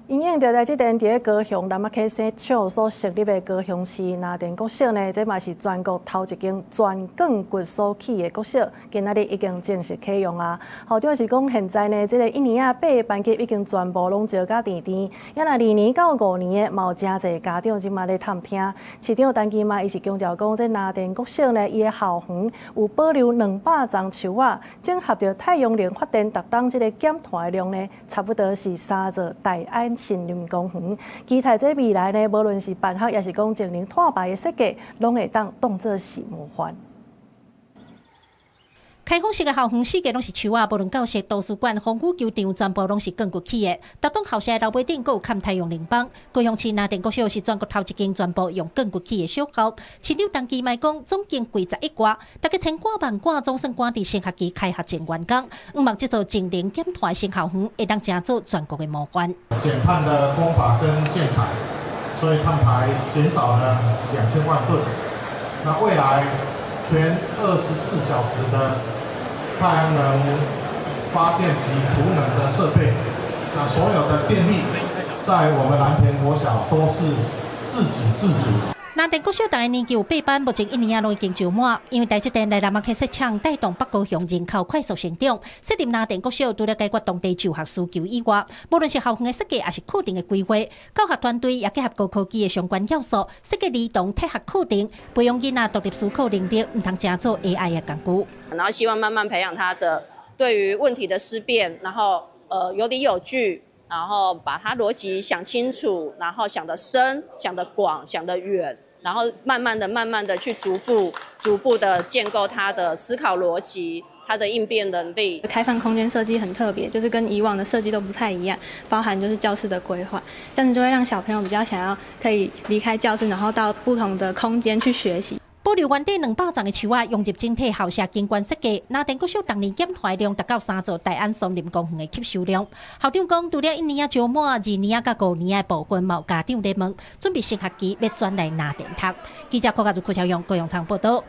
因應著台積電佇咧高雄南仔溪設廠所設立的高雄市藍田國小呢，這嘛是全國頭一間全鋼骨所起的國小，今仔日已經正式啟用啊。校長是講，現在呢，這个一年仔八个班級已經全部攏招甲滇滇，抑若二年到五年的，嘛有誠濟家長這馬咧探聽。市長陳其邁伊是強調講，這藍田國小呢，伊的校園有保留200叢樹仔，整合著太陽能發電，逐冬這个減碳的量呢，差不多是三座大安森林公園。期待這未來呢，無論是辦學，抑是講節能碳排的設計，攏會當當做是模範。開放式的校園四界攏是樹仔，無論教室、圖書館、風雨球場，全部攏是鋼骨起的。逐棟校舍的樓尾頂閣有崁太陽能板。高雄市藍田國小是全國頭一間全部用鋼骨起的小校。市長陳其邁講，總經費10億外，大概千掛萬掛，總算趕佇新學期開學前完工。向望這座節能減碳新校園會當成做全國的模範。減碳的工法跟建材，所以碳排減少了2000萬噸。那未來全24小時的太陽能發電及儲能的設備，那所有的電力在我們藍田國小都是自給自足。藍田國小逐个年級有八班，目前一年仔攏已經招滿。因為台積電來南仔溪設廠，帶動北高雄人口快速成長。設立藍田國小，除了解決當地就學需求以外，無論是校園的設計，抑是課程的規劃，教學團隊也結合高科技的相關要素，設計兒童體學課程，培養囡仔獨立思考能力，毋通成做 AI 的工具。然後希望慢慢培養他的對於問題的思辨，然後有理有據，然後把他邏輯想清楚，然後想得深、想得廣、想得遠，然後慢慢的、慢慢的去逐步、逐步的建構他的思考邏輯，他的應變能力。開放空間設計很特別，就是跟以往的設計都不太一樣，包含就是教室的規劃，這樣子就會讓小朋友比較想要可以離開教室，然後到不同的空間去學習。保留原底200叢的樹仔，融入整體校舍景觀設計。藍田國小逐年減碳量達到三座大安森林公園的吸收量。校長講，除了一年仔招滿，二年仔佮五年仔的部分，嘛有家長咧問，準備新學期欲轉來藍田讀。記者柯家如、柯超勇、高陽昌報道。